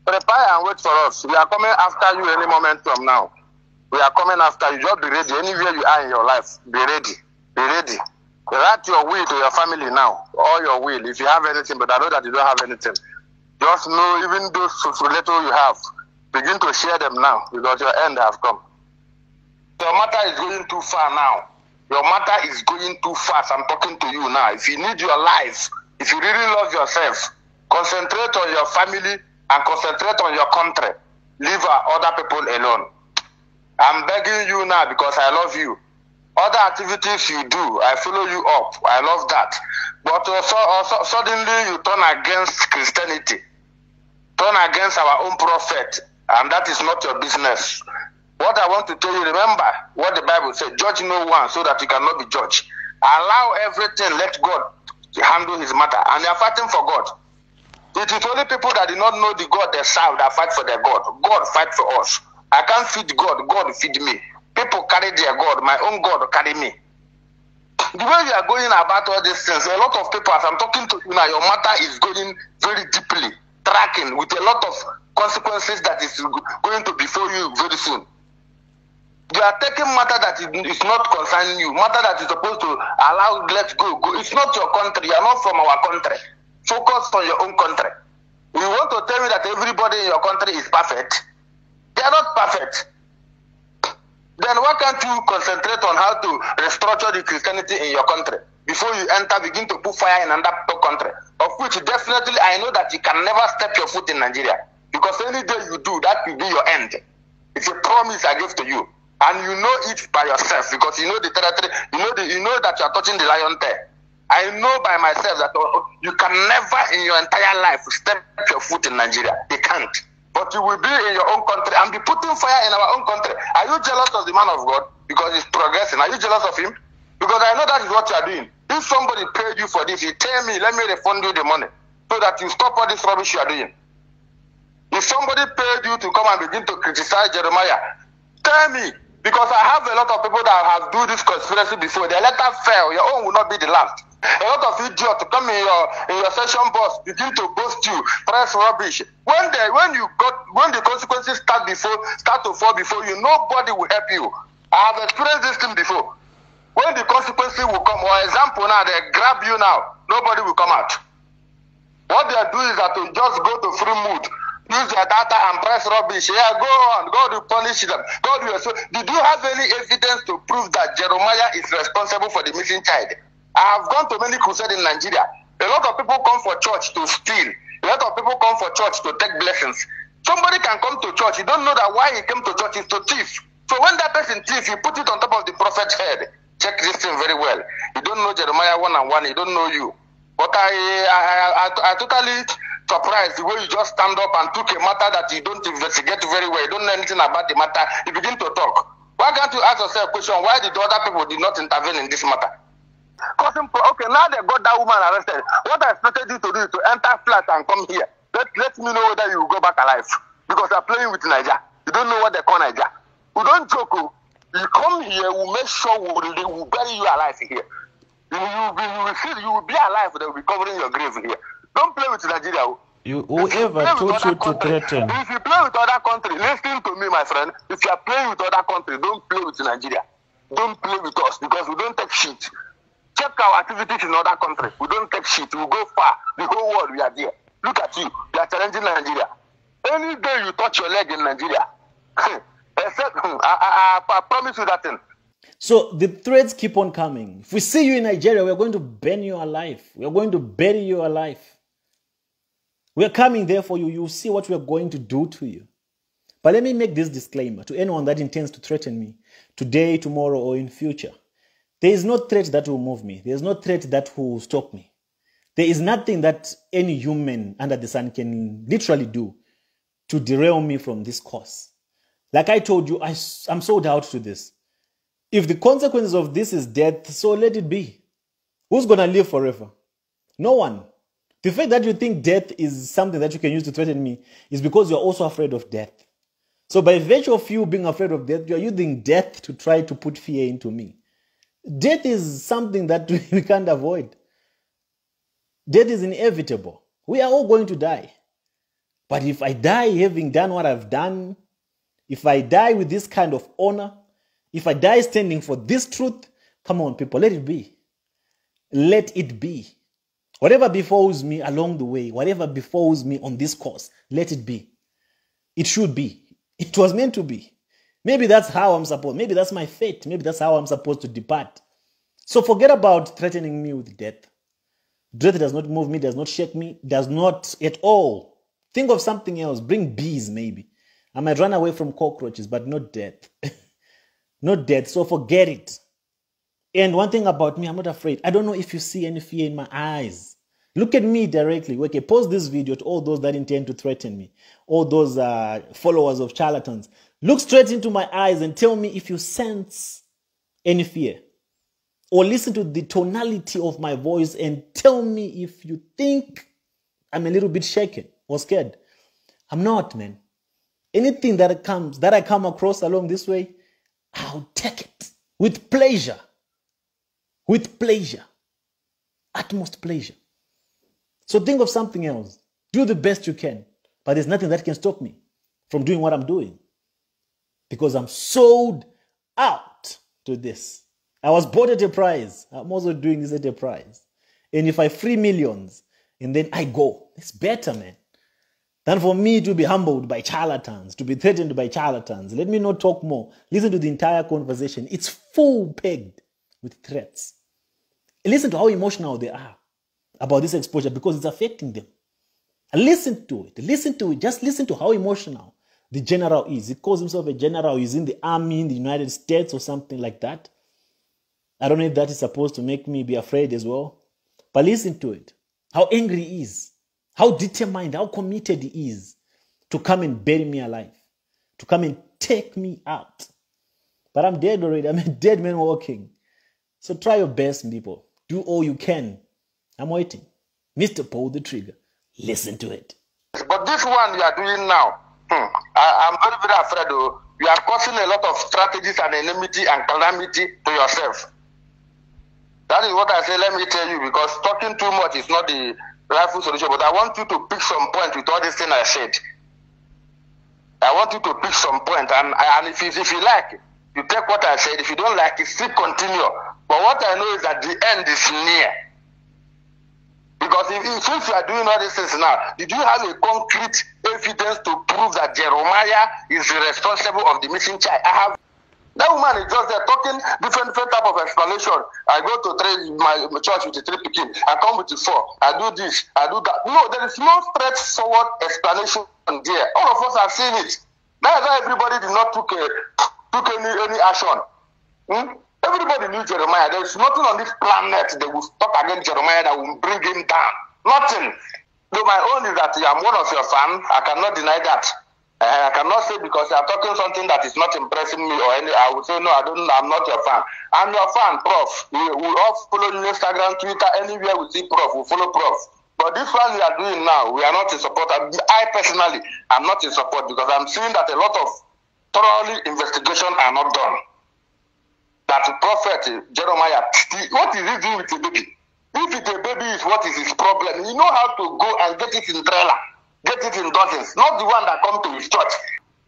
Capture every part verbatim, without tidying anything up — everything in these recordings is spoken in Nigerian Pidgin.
Prepare and wait for us. We are coming after you any moment from now. We are coming after you. Just be ready. Anywhere you are in your life, be ready. Be ready. Write your will to your family now. All your will. If you have anything, but I know that you don't have anything. Just know, even those little you have, begin to share them now because your end have come. Your matter is going too far now. Your matter is going too fast. I'm talking to you now. If you need your life, if you really love yourself, concentrate on your family and concentrate on your country. Leave other people alone. I'm begging you now because I love you. Other activities you do, I follow you up. I love that. But also, also suddenly you turn against Christianity, turn against our own prophet, and that is not your business. What I want to tell you, remember what the Bible said: "Judge no one so that you cannot be judged." Allow everything, let God handle his matter. And they are fighting for God. It is only people that do not know the God they serve that fight for their God. God fight for us. I can't feed God, God feed me. People carry their God, my own God carry me. The way you are going about all these things, a lot of people, as I'm talking to you now, your matter is going very deeply, tracking with a lot of consequences that is going to befall you very soon. You are taking matter that is not concerning you, matter that is supposed to allow, let go, go. It's not your country. You are not from our country. Focus on your own country. You want to tell me that everybody in your country is perfect? They are not perfect. Then why can't you concentrate on how to restructure the Christianity in your country before you enter, begin to put fire in another country, of which definitely I know that you can never step your foot in Nigeria, because any day you do, that will be your end. It's a promise I give to you, and you know it by yourself, because you know the territory. You know the, you know that you are touching the lion tail. I know by myself that, oh, you can never in your entire life step your foot in Nigeria. You can't. But you will be in your own country and be putting fire in our own country. Are you jealous of the man of God because he's progressing? Are you jealous of him? Because I know that is what you are doing. If somebody paid you for this, you tell me, let me refund you the money so that you stop all this rubbish you are doing. If somebody paid you to come and begin to criticize Jeremiah, tell me, because I have a lot of people that have do this conspiracy before. Their letter fell. Your own will not be the last. A lot of idiots come in your, in your session box, begin to boast you, press rubbish. When the, when you got, when the consequences start before, start to fall before you, nobody will help you. I have experienced this thing before. When the consequences will come, or example now, they grab you now, nobody will come out. What they do is that to just go to free mood, use their data and press rubbish. Yeah, go on. God will punish them. God will. So, did you have any evidence to prove that Jeremiah is responsible for the missing child? I have gone to many crusades in Nigeria. A lot of people come for church to steal. A lot of people come for church to take blessings. Somebody can come to church. You don't know that why he came to church is to thief. So when that person thief, you put it on top of the prophet's head. Check this thing very well. You don't know Jeremiah one and one. You don't know you. But I, I, I, I, I totally surprised the way you just stand up and took a matter that you don't investigate very well. You don't know anything about the matter. You begin to talk. Why can't you ask yourself a question? Why did the other people did not intervene in this matter? Causing pro- okay, now they got that woman arrested. What I expected you to do is to enter flat and come here. Let, let me know whether you will go back alive. Because you're playing with Niger. You don't know what they call Niger. We don't joke. Oh. You come here, we'll make sure we'll, we'll bury you alive here. You, you, will be, you, will feel, you will be alive, they will be covering your grave here. Don't play with Nigeria. Oh. You, whoever taught you to threaten. If you play with other country, listen to me, my friend. If you are playing with other country, don't play with Nigeria. Don't play with us because we don't take shit. Check our activities in other countries. We don't take shit. We go far. The whole world, we are there. Look at you. You are challenging Nigeria. Any day you touch your leg in Nigeria, except I, I, I promise you that thing. So the threats keep on coming. If we see you in Nigeria, we are going to burn you alive. We are going to bury you alive. We are coming there for you. You see what we are going to do to you. But let me make this disclaimer to anyone that intends to threaten me today, tomorrow, or in future. There is no threat that will move me. There is no threat that will stop me. There is nothing that any human under the sun can literally do to derail me from this course. Like I told you, I, I'm sold out to this. If the consequences of this is death, so let it be. Who's going to live forever? No one. The fact that you think death is something that you can use to threaten me is because you're also afraid of death. So by virtue of you being afraid of death, you're using death to try to put fear into me. Death is something that we can't avoid. Death is inevitable. We are all going to die. But if I die having done what I've done, if I die with this kind of honor, if I die standing for this truth, come on, people, let it be. Let it be. Whatever befalls me along the way, whatever befalls me on this course, let it be. It should be. It was meant to be. Maybe that's how I'm supposed, maybe that's my fate, maybe that's how I'm supposed to depart. So forget about threatening me with death. Death does not move me, does not shake me, does not at all. Think of something else. Bring bees, maybe. I might run away from cockroaches, but not death. Not death. So forget it. And one thing about me, I'm not afraid. I don't know if you see any fear in my eyes. Look at me directly. Okay, pause this video to all those that intend to threaten me, all those uh, followers of charlatans. Look straight into my eyes and tell me if you sense any fear. Or listen to the tonality of my voice and tell me if you think I'm a little bit shaken or scared. I'm not, man. Anything that comes, that I come across along this way, I'll take it with pleasure. With pleasure. Utmost pleasure. So think of something else. Do the best you can. But there's nothing that can stop me from doing what I'm doing. Because I'm sold out to this. I was bought at a price. I'm also doing this at a price. And if I free millions and then I go, it's better, man, than for me to be humbled by charlatans, to be threatened by charlatans. Let me not talk more. Listen to the entire conversation. It's full pegged with threats. Listen to how emotional they are about this exposure because it's affecting them. Listen to it. Listen to it. Just listen to how emotional the general is. He calls himself a general. He's in the army in the United States or something like that. I don't know if that is supposed to make me be afraid as well. But listen to it. How angry he is. How determined, how committed he is to come and bury me alive, to come and take me out. But I'm dead already. I'm a dead man walking. So try your best, people. Do all you can. I'm waiting. Mister Pull the Trigger. Listen to it. But this one you are doing now, hmm, I, I'm very, very afraid. Oh. You are causing a lot of strategies and enmity and calamity to yourself. That is what I say. Let me tell you, because talking too much is not the rightful solution. But I want you to pick some point with all this thing I said. I want you to pick some point, and and if you, if you like, you take what I said. If you don't like it, still continue. But what I know is that the end is near. Because if, if since you are doing all these things now, did you have a concrete evidence to prove that Jeremiah is responsible of the missing child? I have. That woman is just there talking different different type of explanation. I go to three my church with the three pikin. I come with the four. I do this. I do that. No, there is no straightforward explanation there. All of us have seen it. That's why everybody did not took a, took any any action. Hmm? Everybody knew Jeremiah. There is nothing on this planet they will talk against Jeremiah that will bring him down. Nothing. Though my own is that I'm one of your fan. I cannot deny that. Uh, I cannot say because I'm talking something that is not impressing me or any. I would say no. I don't. I'm not your fan. I'm your fan, Prof. We, we all follow you Instagram, Twitter, anywhere we see Prof, we follow Prof. But this one we are doing now, we are not in support. I, I personally, I'm not in support because I'm seeing that a lot of thoroughly investigation are not done. That prophet Jeremiah, what is he doing with a baby? If it's a baby is what is his problem, he know how to go and get it in trailer, get it in dozens, not the one that come to his church.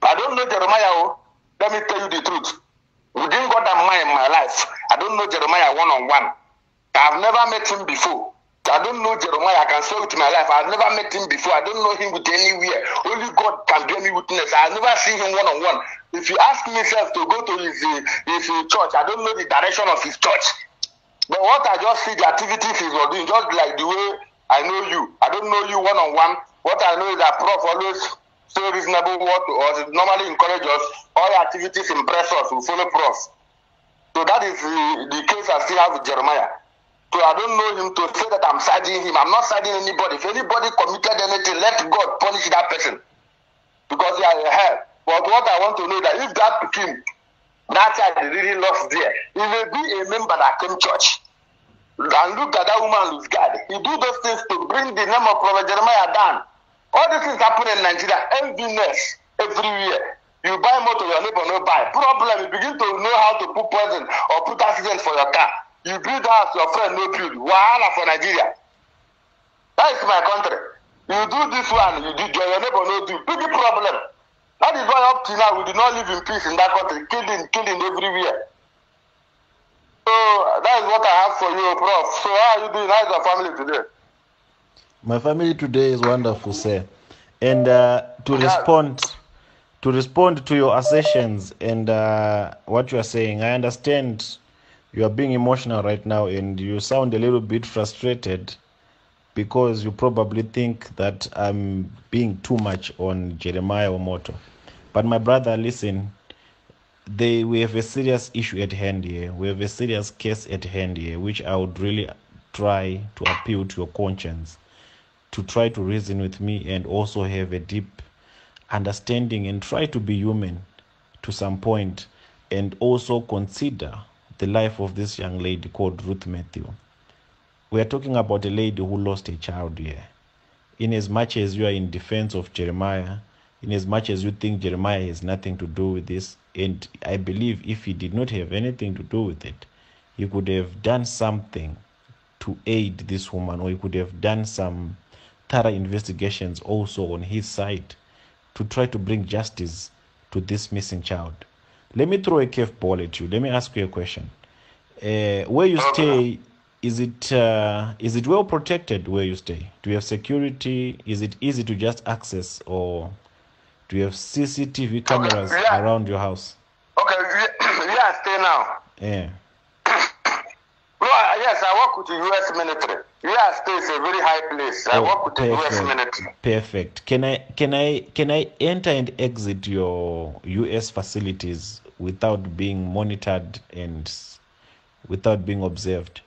I don't know Jeremiah. Oh, let me tell you the truth. Within God and man in my life, I don't know Jeremiah one on one. I've never met him before. I don't know Jeremiah. I can swear with my life. I've never met him before. I don't know him with anywhere. Only God can bear me witness. I've never seen him one on one. If you ask myself to go to his uh, his uh, church, I don't know the direction of his church. But what I just see the activities he was doing, just like the way I know you. I don't know you one on one. What I know is that Prof always say reasonable word to us. Normally encourage us. All your activities impress us. We follow Prof. So that is the, the case I still have with Jeremiah. So I don't know him to say that I'm siding him. I'm not siding anybody. If anybody committed anything, let God punish that person. Because they are in hell. But what I want to know is that if that pikin, that child really lost there, he may be a member that came church. And look at that woman lose guard. He do those things to bring the name of Prophet Jeremiah down. All these things happen in Nigeria. Enviness everywhere. You buy motor, your neighbor no buy. Problem, you begin to know how to put poison or put accident for your car. You build house, your friend no build. Wahala for Nigeria. That is my country. You do this one, you did your neighbor no do. Big problem. That is why up till now we did not live in peace in that country. Killing, killing everywhere. So that is what I have for you, Prof. So how are you doing? How is your family today? My family today is wonderful, sir. And uh, to respond, to respond to your assertions and uh, what you are saying, I understand you are being emotional right now, and you sound a little bit frustrated because you probably think that I'm being too much on Jeremiah Omoto. But my brother, listen, they, we have a serious issue at hand here. We have a serious case at hand here, which I would really try to appeal to your conscience, to try to reason with me and also have a deep understanding and try to be human to some point, and also consider the life of this young lady called Ruth Matthew. We are talking about a lady who lost a child here. In as much as you are in defense of Jeremiah, in as much as you think Jeremiah has nothing to do with this, and I believe if he did not have anything to do with it, he could have done something to aid this woman, or he could have done some thorough investigations also on his side to try to bring justice to this missing child. Let me throw a curveball at you. Let me ask you a question. Uh, where you stay, is it uh, is it well protected where you stay? Do you have security? Is it easy to just access, or do you have C C T V cameras Yeah. around your house? Okay, where, where I stay now? Yeah. No, I, yes, I work with the U S military. Where I stay is a very high place. I Oh, work with the U S perfect. military. Perfect. Can I can I can I enter and exit your U S facilities without being monitored and s- without being observed?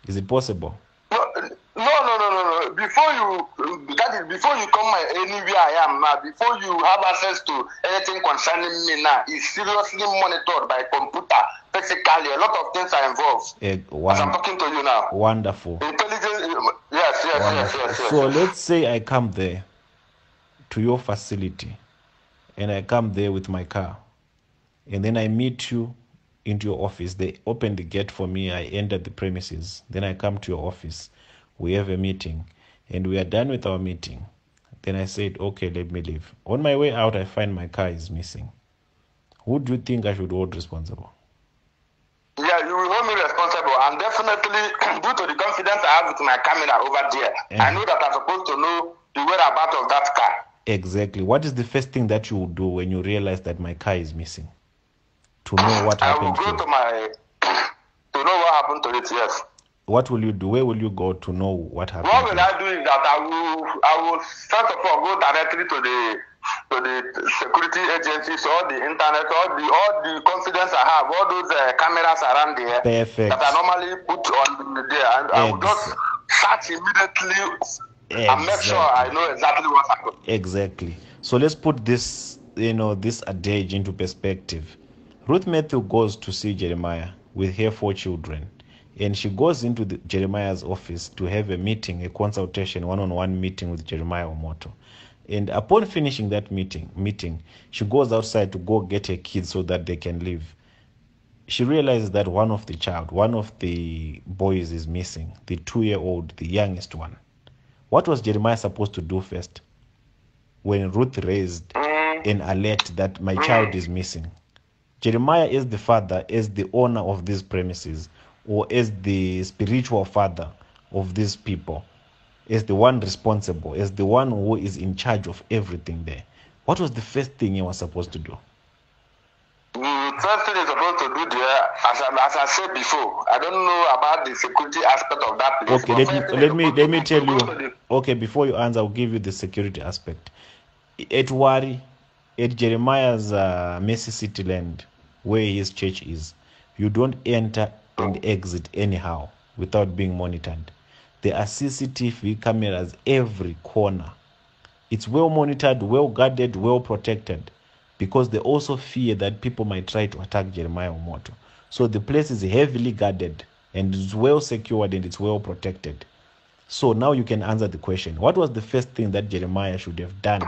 Is it possible? No, no, no, no, no, no. Before you, that is before you come my, anywhere I am now. Before you have access to anything concerning me now, it's seriously monitored by computer, physically. A lot of things are involved. Eh, As I'm won- talking to you now, wonderful. Intelligence. Yes, yes, yes, yes, yes. So let's say I come there to your facility, and I come there with my car, and then I meet you into your office. They open the gate for me. I enter the premises. Then I come to your office. We have a meeting, and we are done with our meeting. Then I said, "Okay, let me leave." On my way out, I find my car is missing. Who do you think I should hold responsible? Yeah, you will hold me responsible, and definitely due to the confidence I have with my camera over there, I know that I'm supposed to know the whereabouts of that car. Exactly. What is the first thing that you would do when you realize that my car is missing? To know what I will happened go to to it. My to know what happened to it. Yes. What will you do? Where will you go to know what happened? What to will it? I do is that I will, I will first of all go directly to the to the security agencies, all the internet, all the all the confidence I have, all those uh, cameras around there Perfect. that I normally put on there, and I will just Ex- search immediately and make sure I Exactly. Know exactly what happened. Exactly. So let's put this, you know, this adage into perspective. Ruth Matthew goes to see Jeremiah with her four children, and she goes into the, Jeremiah's office to have a meeting, a consultation, one-on-one meeting with Jeremiah Omoto. And upon finishing that meeting, meeting, she goes outside to go get her kids so that they can leave. She realizes that one of the child, one of the boys is missing, the two-year-old, the youngest one. What was Jeremiah supposed to do first when Ruth raised an alert that my child is missing? Jeremiah, as the father, as the owner of these premises, or as the spiritual father of these people, as the one responsible, as the one who is in charge of everything there, what was the first thing he was supposed to do? The first thing he's supposed to do there, as I, as I said before, I don't know about the security aspect of that place. Okay, But let me first thing let he's me supposed let to me do tell is go you. To the, Okay, before you answer, I'll give you the security aspect. At Wari, at Jeremiah's uh, Mercy City Land, where his church is, you don't enter and exit anyhow without being monitored. There are C C T V cameras every corner. It's well monitored, well guarded, well protected, because they also fear that people might try to attack Jeremiah Omoto. So the place is heavily guarded, and it's well secured, and it's well protected. So now you can answer the question. What was the first thing that Jeremiah should have done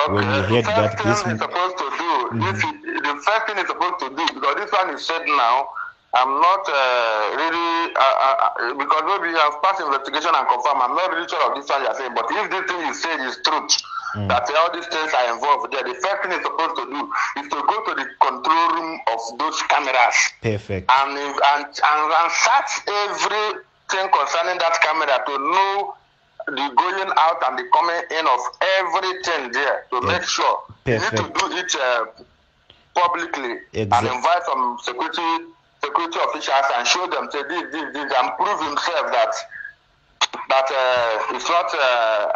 when he okay, the heard first that thing this he's supposed to do, if he, the first thing he's supposed to do, because this one is said now, I'm not uh, really uh, uh, uh, because maybe you have passed investigation and confirm. I'm not really sure of this one you're saying, but if this thing you said is truth, that all these things are involved there, the first thing you're supposed to do is to go to the control room of those cameras Perfect. and and and, and search everything concerning that camera to know the going out and the coming in of everything there to make sure you need to Perfect. do it uh, publicly and Exact- invite some security security officials and show them say this this this and prove himself that that uh, he's not uh,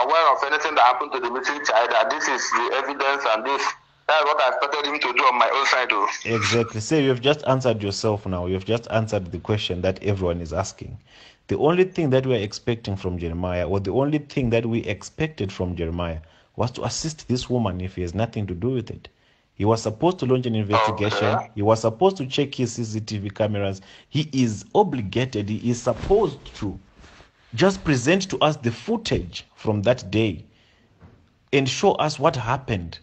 aware of anything that happened to the missing child, that this is the evidence and this. That's what I expected him to do on my own side though. Exactly. So you've just answered yourself now. You've just answered the question that everyone is asking. The only thing that we are expecting from Jeremiah, or the only thing that we expected from Jeremiah, was to assist this woman if he has nothing to do with it. He was supposed to launch an investigation. Okay. He was supposed to check his C C T V cameras. He is obligated, he is supposed to just present to us the footage from that day and show us what happened,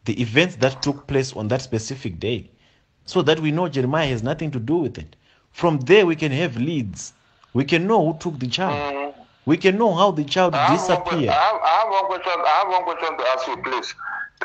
the events that took place on that specific day, so that we know Jeremiah has nothing to do with it. From there, we can have leads. We can know who took the child. We can know how the child I have, one question, I, disappeared. have, I have one question. I have one question to ask you, please.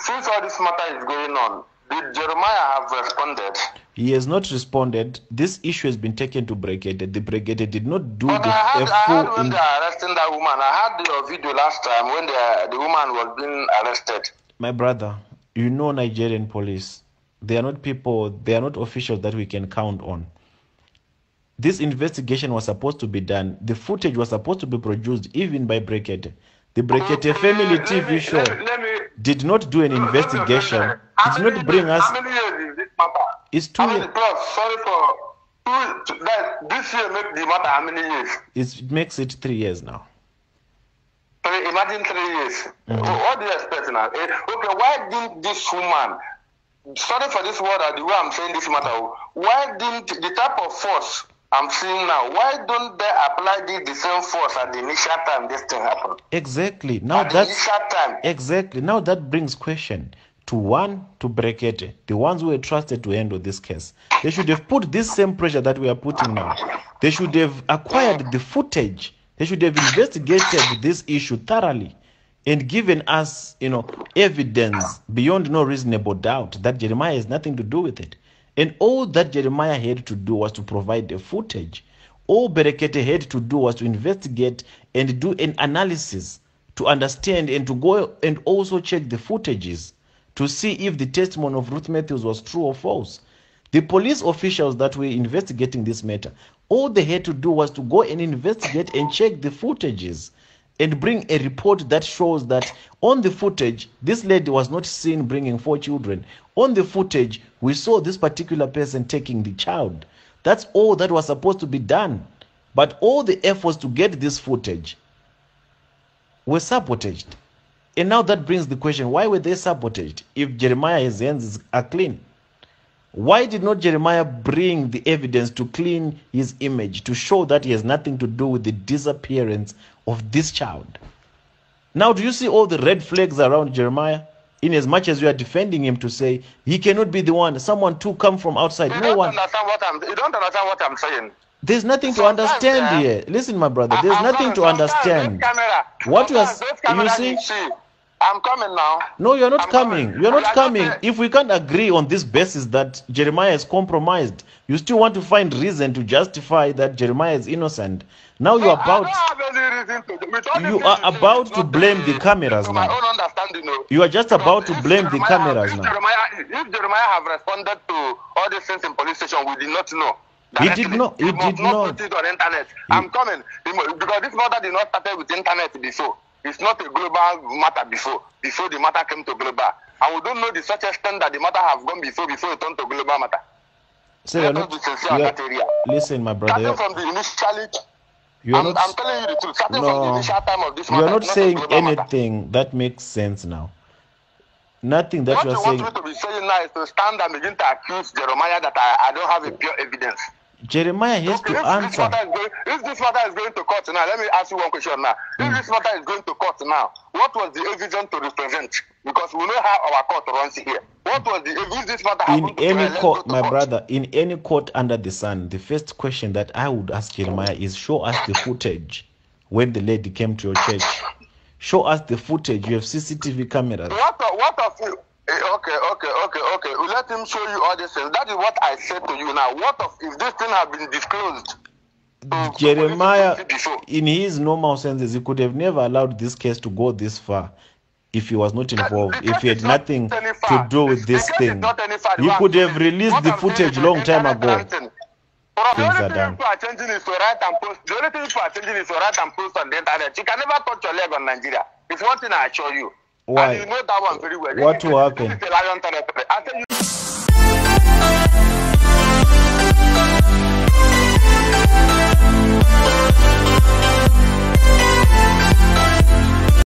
Since all this matter is going on, did Jeremiah have responded? He has not responded. This issue has been taken to Brekete. The Brekete did not do But the, I a had, I had full. when In, they are arresting that woman. I had your video last time when the the woman was being arrested. My brother, you know Nigerian police. They are not people. They are not officials that we can count on. This investigation was supposed to be done. The footage was supposed to be produced even by Brekete. The Brekete Okay, Family let T V me- show Let me, let me, did not do an let me investigation. understand. How Did many not bring years- us. How many years is this matter? It's two How many years. Plus, sorry for two, that, this year make the matter how many years? It makes it three years now. Three, imagine three years. Mm-hmm. Wha- What do you expect now? Eh, okay, why didn't this woman? Sorry for this word, uh, the way I'm saying this matter. Oh, why didn't the type of force I'm seeing now? Why don't they apply the, the same force at the initial time this thing happened? Exactly. Now At the that's initial time. Exactly. Now that brings question to one, to Brekete, the ones who were trusted to handle this case. They should have put this same pressure that we are putting now. They should have acquired the footage. They should have investigated this issue thoroughly and given us, you know, evidence beyond no reasonable doubt that Jeremiah has nothing to do with it. And all that Jeremiah had to do was to provide the footage. All Brekete had to do was to investigate and do an analysis to understand and to go and also check the footages to see if the testimony of Ruth Matthews was true or false. The police officials that were investigating this matter, all they had to do was to go and investigate and check the footages and bring a report that shows that on the footage, this lady was not seen bringing four children. On the footage, we saw this particular person taking the child. That's all that was supposed to be done. But all the efforts to get this footage were sabotaged. And now that brings the question, why were they sabotaged if Jeremiah's hands is- are clean? Why did not Jeremiah bring the evidence to clean his image, to show that he has nothing to do with the disappearance of this child? Now, do you see all the red flags around Jeremiah? In as much as you are defending him to say he cannot be the one, someone to come from outside. You No don't one. Understand what I'm. You don't understand what I'm saying. There's nothing to Sometimes, understand eh, here. Listen, my brother. There's I'm nothing coming. to Sometimes understand. Those camera, What you are sometimes s- those you cameras see? You see, I'm coming now. No, you're not I'm coming. coming. You're We not are not coming. there. If we can't agree on this basis that Jeremiah is compromised, you still want to find reason to justify that Jeremiah is innocent. Now you're No, about I don't have any reason to. With all you these are things you say, about it's to not blame the based cameras on my now. Own understanding, no. You are just about to If blame the Jeremiah- cameras if now. Jeremiah, if Jeremiah have responded to all these things in police station, we did not know. He did Directly. not- he He must did not not. Put it on internet. I'm coming. He mu- because this matter did not start with internet before. It's not a global matter before. Before the matter came to global, and we don't know the such extent that the matter have gone before before it turned to global matter. So you're Let not, us be sincere and you're, get it real. Listen, my brother. Starting You're, from the initially, you're I'm, not. I'm telling you the truth. Starting from the No, initial time of this you're matter, not it's a saying global matter. Anything that makes sense now. Nothing that What you're you saying. Want me to be saying now is to stand and begin to accuse Jeremiah that I, I don't have a pure evidence. Jeremiah has Okay, to if this answer. Matter is going, if this matter is going to court now, let me ask you one question now. If this matter is going to court now, what was the evidence to represent? Because we know how our court runs here. What was the if this matter In happened to any Joel, let's court, go to my court. Brother, in any court under the sun, the first question that I would ask Jeremiah is, show us the footage when the lady came to your church. Show us the footage. You have C C T V cameras. What of, what of you? Eh, Okay, okay, okay, okay. Let him show you all these things. That is what I said to you now. What of if this thing had been disclosed? to- to Jeremiah, police before? In his normal senses, he could have never allowed this case to go this far if he was not That- involved, the if he case had is not nothing any to far. do with The this case thing. is not any far. He You are could have saying released what the I'm saying footage is long time internet ago. ranting. But the Things only are thing done. people are changing is to write and post. The only thing people are changing is to write and post on the internet. You can never touch your leg on Nigeria. It's one thing I assure you. Why? And you know that one very well. What This is- will happen? This is a lion territory. I tell you.